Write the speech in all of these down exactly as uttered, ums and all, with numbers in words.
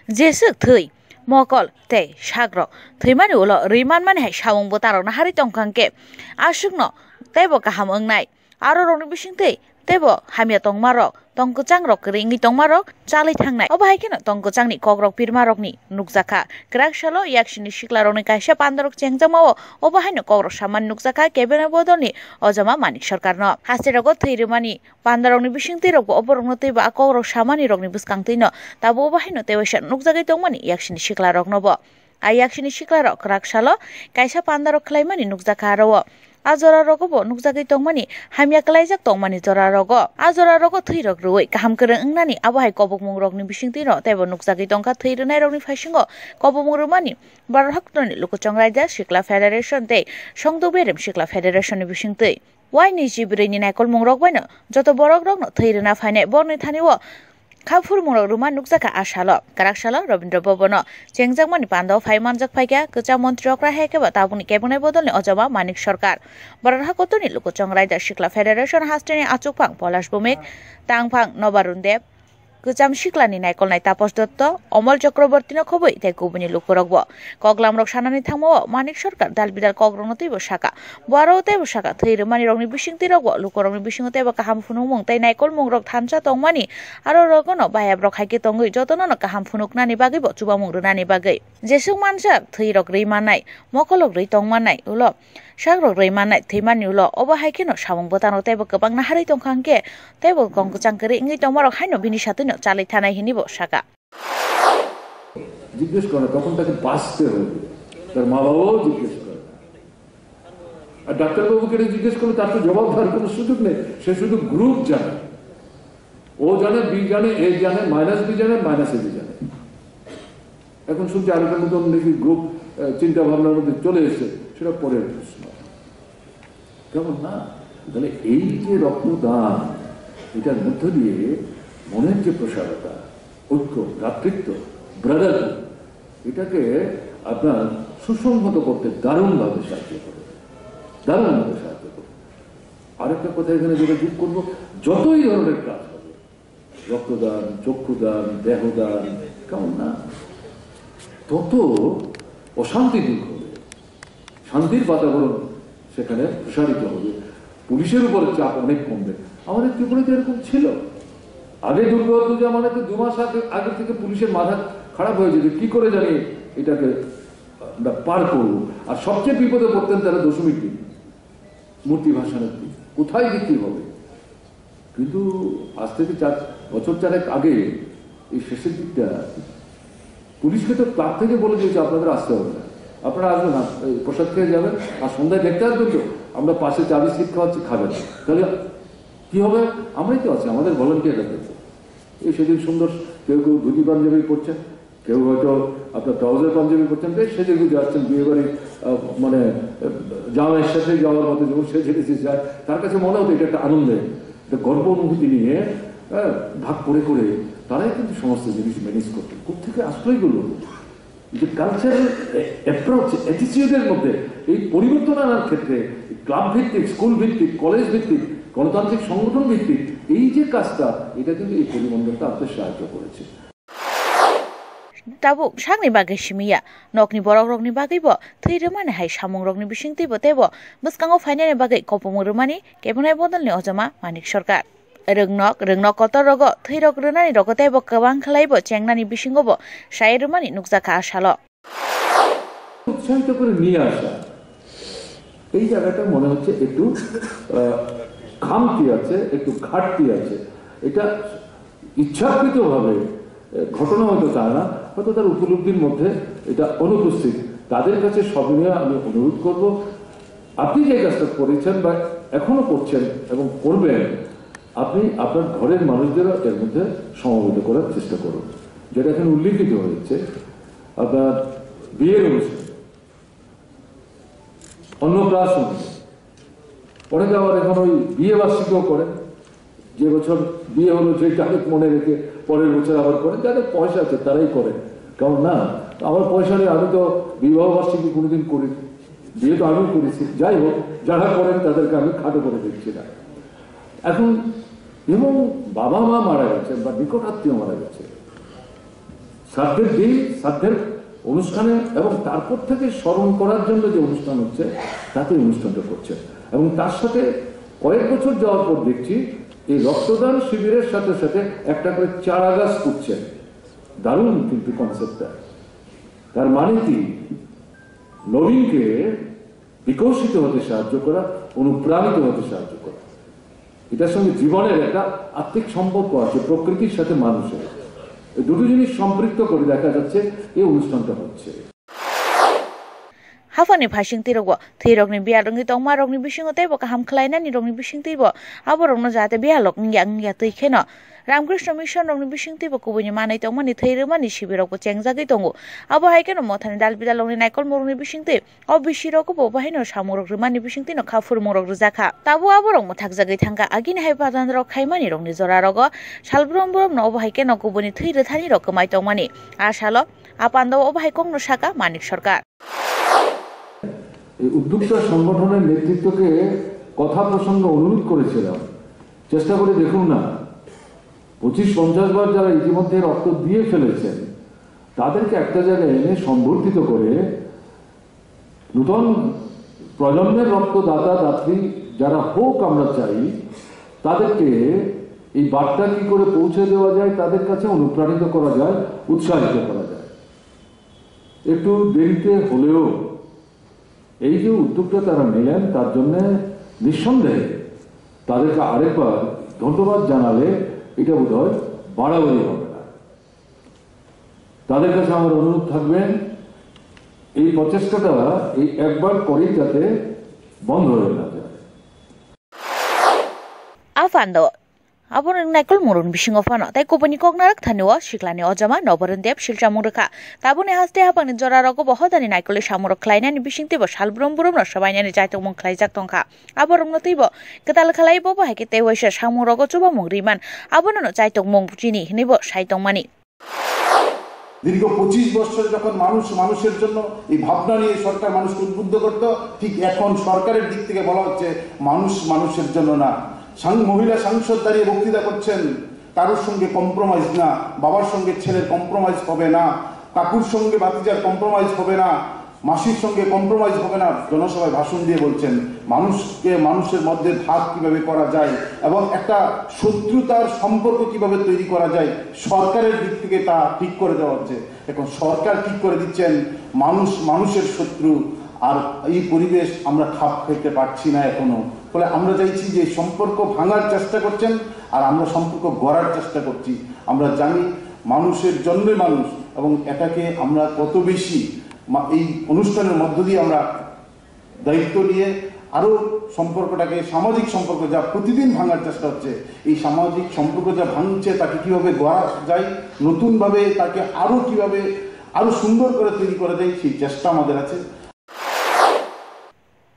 Jeswk thwi, mokol tei sakrok thwimani ulo rwi manmani hai samung bwtarokno harwi tongkha hwnkhe aswkno teibo kaham wngnai. Aro rokni bisingtwi teibo hamya tongmarok, tong kwchangrok kwrwi wngwi tongmarok chalwi thangnai. Obo hai kheno tong kwchangni kokrok pirmarokni nukjakha. Kwrak salo yaksini siklarokni kaisa pandarok chengjakmao obo haino kokrok samani nukjakha cabinet bodolni ojama Manik Sarkarno. Hasterogo thwi rwmani pandarokni bisingtwi rokbo oborokno teibo a kokrok samani rokni bwskangtwino tabuk obo haino teiwaisa nukjagwi tongmani yaksini siklaroknobo. A yaksini siklarok kwrak salo kaisa pandarok khlaimani nukjakha aro o. A jora rogo bo nukjagwi tongmani hamya kwlaijak tongmani jora rogo. A jora rogo thwi rok rwui kaham kwrwng wngnani abo hai kobokmung rokni bisingtwino teibo nukjagwi tongkha thwi rwnai rokni phaisingo kobokmung rwmani Bharat Haktoni Lukuchong Raida Sikla Federation tei Songduk Berem Sikla Federation ni bisingtwi. Waini jibrwini naikolmungrok baino joto borokrokno thwi rwna phainai borni thani-o kha phurmungrok rwma nukjakha a salo. Kwrak salo Rabindra Bhabono chengjakmani pando phai manjak phaikha kwcham montrirok raha khe ba tabukni kebengnaini bodolni ojama Manik Sarkar. Bharat Hakotorni Lukuchong Raida Sikla Federation hasteni achukphang Polash Bhumik, tangphang Nobarun Deb, kwcham siklani naikolnai Taposh Dotto, Omol Chakrabortino khobwi tei kubuni lukurokbo. Koklamrok sanani thangmao Manik Sarkar dalbidal kokrokno teibo sakha. Bo aro teibo sakha, thwi rwmani rokni bisingtwi rokbo lukurokni bisingo teibo kaham phunukmung tei naikolmungrok thansa tongmani aro rogono bayabrok hai khe tongwi jotonono kaham phunuknani bagwibo chubamung rwnani bagwi. Jeswk manjak thwi rok rwi mannai, mokolok rwi tong mannai ulo. Sakrok rwi mannai thwimani ulo obo hai kheno samung bwtano teibo kwbangna harwi tongkha hwnkhe teibo kong kwchang kwrwi wngwi tongmarok haino bini satwino chalwi thanai hinibo sakha. জিজ্ঞেস করে না, তখন তাকে বাঁচতে হবে। তার মা বাবাও জিজ্ঞেস করে না। আর ডাক্তারবাবুকে এটা জিজ্ঞেস করলে তার তো জবাব দেওয়ার কোনো সুযোগ নেই। সে শুধু গ্রুপ জানে। ও জানে, বি জানে, এ জানে, মাইনাস বি জানে, মাইনাস এ বি জানে। এখন শুনছি আরেকটা নতুন নাকি গ্রুপ চিন্তা ভাবনার মধ্যে চলে এসেছে, সেটা পরের প্রশ্ন। কেমন না? তাহলে এই যে রক্তদান, এটার মধ্য দিয়ে মনের যে প্রসারতা, ঐক্য, ভ্রাতৃত্ব, ব্রাদারহুড, এটাকে আপনার সুসংহত করতে দারুণভাবে সাহায্য করে, দারুণভাবে সাহায্য করে। আরেকটা কথা এখানে যেটা যোগ করবো, যতই ধরনের কাজ হবে, রক্তদান, চক্ষুদান, দেহদান, কেমন না, তত অশান্তি দূর হবে, শান্তির বাতাবরণ সেখানে প্রসারিত হবে, পুলিশের উপর চাপ অনেক কমবে। আমাদের ত্রিপুরাতে এরকম ছিল। আগে দুর্গা পুজো মানে তো দু মাস আগে আগে থেকে পুলিশের মাথা খারাপ হয়ে যেত, কি করে জানি এটাকে আমরা পার করবো। আর সবচেয়ে বিপদে পড়তেন তারা দশমীর দিন, মূর্তি ভাসানের দিন, কোথায় যে কী হবে। কিন্তু আজ থেকে চার বছর চারেক আগে এই শেষের দিকটা পুলিশকে তো ক্লাব থেকে বলে দিয়েছে, আপনাদের আসতে হবে না, আপনারা আসবেন না, এই প্রসাদ খেয়ে যাবেন, আর সন্ধ্যায় দেখতে আসবেন তো আমরা পাশে চা বিস্কিট খাওয়াচ্ছি, খাবেন। তাহলে কি হবে? আমরাই তো আছি, আমাদের ভলান্টিয়ার আছে। এই সেদিন সুন্দর, কেউ কেউ ধুতি পাঞ্জাবি পরছেন, কেউ হয়তো আপনার ট্রাউজার পাঞ্জাবি পরছেন, বেশ সেজে গুজে আসছেন বিয়ে বাড়ি, আহ, মানে আহ, জামাইয়ের সাথে যাওয়ার মতো যেমন সেজে গুজে যায়, তার কাছে মনে হতো এটা একটা আনন্দের, একটা গর্ব অনুভূতি নিয়ে, হ্যাঁ, ভাগ করে করে তারাই কিন্তু সমস্ত জিনিস ম্যানেজ করতেন। কোথেকে আসতো এগুলো? যে কালচারাল অ্যাপ্রোচ, অ্যাটিচিউডের মধ্যে এই পরিবর্তন আনার ক্ষেত্রে ক্লাব ভিত্তিক, স্কুল ভিত্তিক, কলেজ ভিত্তিক, গণতান্ত্রিক সংগঠন ভিত্তিক এই যে কাজটা, এটা কিন্তু এই পরিবর্তনটা আনতে সাহায্য করেছে। Tabuk sakni bagwi simi ya, nokni borokrokni bagwibo thwi rwmani hai samungrokni bisingtwibo teibo bwskango phainani bagwi kopomung rwmani kebengnaini bodolni ojama Manik Sarkar. Rwngnok, rwngnok kotor rogo thwirok rwnani rogo teibo kwbang khlaibo chengnani bisingobo sai rwmani nukjakha a salo. উৎসাহিত করে নিয়ে আসা, এই জায়গাটা মনে হচ্ছে একটু আহ, খামতি আছে, একটু ঘাটতি আছে। এটা ইচ্ছাকৃতভাবে আহ, ঘটনা হয়তো তা না, হয়তো তার উপলব্ধির মধ্যে এটা অনুপস্থিত। তাদের কাছে সবিনয়ে আমি অনুরোধ করব, আপনি যে কাজটা করেছেন বা এখনো করছেন এবং করবেন, আপনি আপনার ঘরের মানুষদেরও এর মধ্যে সমবেত করার চেষ্টা করুন। যেটা এখানে উল্লেখিত হয়েছে, আপনার বিয়ের অনুষ্ঠান, অন্নপ্রাশন, অনেকে আবার এখন ওই বিয়ে বার্ষিকীও করেন। যে বছর বিয়ে হলো, সেই তারিখ মনে রেখে পরের বছর আবার করেন। যাদের পয়সা আছে, তারাই করেন। কারণ না, আমার পয়সা নেই, আমি তো বিবাহ বার্ষিকী কোনোদিন করিনি। বিয়ে তো আমিও করেছি। যাই হোক, যারা করেন, তাদেরকে আমি খাটো করে দেখছি না। এখন এবং বাবা মা মারা গেছেন বা নিকটাত্মীয় মারা গেছে, শ্রাদ্ধের দিন শ্রাদ্ধের অনুষ্ঠানে এবং তারপর থেকে স্মরণ করার জন্য যে অনুষ্ঠান হচ্ছে, তাতে অনুষ্ঠানটা করছে। এবং তার সাথে কয়েক বছর যাওয়ার পর দেখছি এই রক্তদান শিবিরের সাথে সাথে একটা করে চারা গাছ পুঁতছে। দারুণ কিন্তু কনসেপ্টটা। তার মানে কি? নবীনকে বিকশিত হতে সাহায্য করা, অনুপ্রাণিত হতে সাহায্য করা। এটার সঙ্গে জীবনের একটা আত্মিক সম্পর্ক আছে, প্রকৃতির সাথে মানুষের। এই দুটো জিনিস সম্পৃক্ত করে দেখা যাচ্ছে এই অনুষ্ঠানটা হচ্ছে। Haphangni phaising twirogo thwirokni biyal wngwi tongmarokni bisingo teibo kaham khlainani rokni bising twibo aborokno jahate biyalrok wngya wngya twi kheno Ramkrishna Mission rokni bising twibo kubuini manwi tongmani thwi rwmani sibirokbo chengjagwi tongo. Abo hai kheno mothani dal bidal rokni naikolmorokni bising twi o bisi rogo bo bahaino samungrok rwmani bisingtwino kha phurmungrok rwjakha. Tabuk aborok mwthakjagwi thangkha, agini hai patanrok khaimani rokni jorarogo salbrum brumno obo hai kheno kubuni thwi rwthanirok kwmai tongmani. A salo a pandao obo hai kokno sakha Manik Sarkar. এই উদ্যোক্তা সংগঠনের নেতৃত্বকে কথা প্রসঙ্গে অনুরোধ করেছিলাম, চেষ্টা করে দেখুন না, পঁচিশ পঞ্চাশ বার যারা ইতিমধ্যে রক্ত দিয়ে ফেলেছেন, তাদেরকে একটা জায়গায় এনে সম্বর্ধিত করে নূতন প্রজন্মের রক্তদাতা দাত্রী যারা হোক আমরা চাই, তাদেরকে এই বার্তা কি করে পৌঁছে দেওয়া যায়, তাদের কাছে অনুপ্রাণিত করা যায়, উৎসাহিত করা যায়। একটু দেরিতে হলেও এই যে উদ্যোগটা তারা নিলেন, তার জন্য নিঃসন্দেহে তাদেরকে আরেকবার ধন্যবাদ জানালে এটা বোধহয় বাড়াবাড়ি হবে না। তাদের কাছে আমার অনুরোধ থাকবে, এই প্রচেষ্টাটা এই একবার করেই যাতে বন্ধ হয়ে না যায়। A pando abo nwng naikolmungrokni bisingo phano tei kubuni koknarak thanio siklani ojama Noboron Deb silchamung rwkha. Tabukni haste haphangni jorarogo bo hodani naikolwi samungrok khlainani bisingtwibo salbrum brumno swbainani chaitokmung khlaijak tongkha. Aborokno twibo kwtal khlai bobo hai khe tei waisa samungrogo chubamung riman abonono chaitokmung chini hwnwibo sai tongmani. দীর্ঘ পঁচিশ বছরে যখন মানুষ মানুষের জন্য এই ভাবনা নিয়ে সরকার মানুষকে উদ্বুদ্ধ করত, ঠিক এখন সরকারের দিক থেকে বলা হচ্ছে মানুষ মানুষের জন্য না। সাং-, মহিলা সাংসদ দাঁড়িয়ে বক্তৃতা করছেন, কারোর সঙ্গে কম্প্রোমাইজ না, বাবার সঙ্গে ছেলের কম্প্রোমাইজ হবে না, কাকুর সঙ্গে ভাতিজার কম্প্রোমাইজ হবে না, মাসির সঙ্গে কম্প্রোমাইজ হবে না। জনসভায় ভাষণ দিয়ে বলছেন মানুষকে মানুষের মধ্যে ভাগ কিভাবে করা যায় এবং একটা শত্রুতার সম্পর্ক কিভাবে তৈরি করা যায়, সরকারের দিক থেকে তা ঠিক করে দেওয়া হচ্ছে। এখন সরকার ঠিক করে দিচ্ছেন মানুষ মানুষের শত্রু, আর এই পরিবেশ আমরা খাপ খাইতে পারছি না এখনো। ফলে আমরা চাইছি যে সম্পর্ক ভাঙার চেষ্টা করছেন, আর আমরা সম্পর্ক গড়ার চেষ্টা করছি। আমরা জানি মানুষের জন্যই মানুষ, এবং এটাকে আমরা কত বেশি মা-, এই অনুষ্ঠানের মধ্য দিয়ে আমরা দায়িত্ব নিয়ে আরও সম্পর্কটাকে, সামাজিক সম্পর্ক যা প্রতিদিন ভাঙার চেষ্টা হচ্ছে, এই সামাজিক সম্পর্ক যা ভাঙছে তাকে কীভাবে গড়া যায়, নতুনভাবে তাকে আরও কীভাবে আরও সুন্দর করে তৈরি করা যায়, সেই চেষ্টা আমাদের আছে।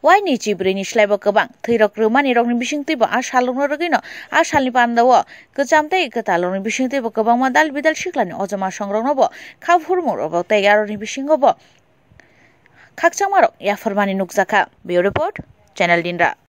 Waini chibrwini slaibo kwbang thwirok rwmani rokni bisingtwibo a salrokno rwgwino a salni pandao kwcham tei kwtalrokni bisingtwibo kwbangma dal bidal siklani ojama songroknobo kha phurmungrokbo tei aroni bisingobo khakchangmarok yapharmani nukjakha. Bureau Report, Channel Dinra.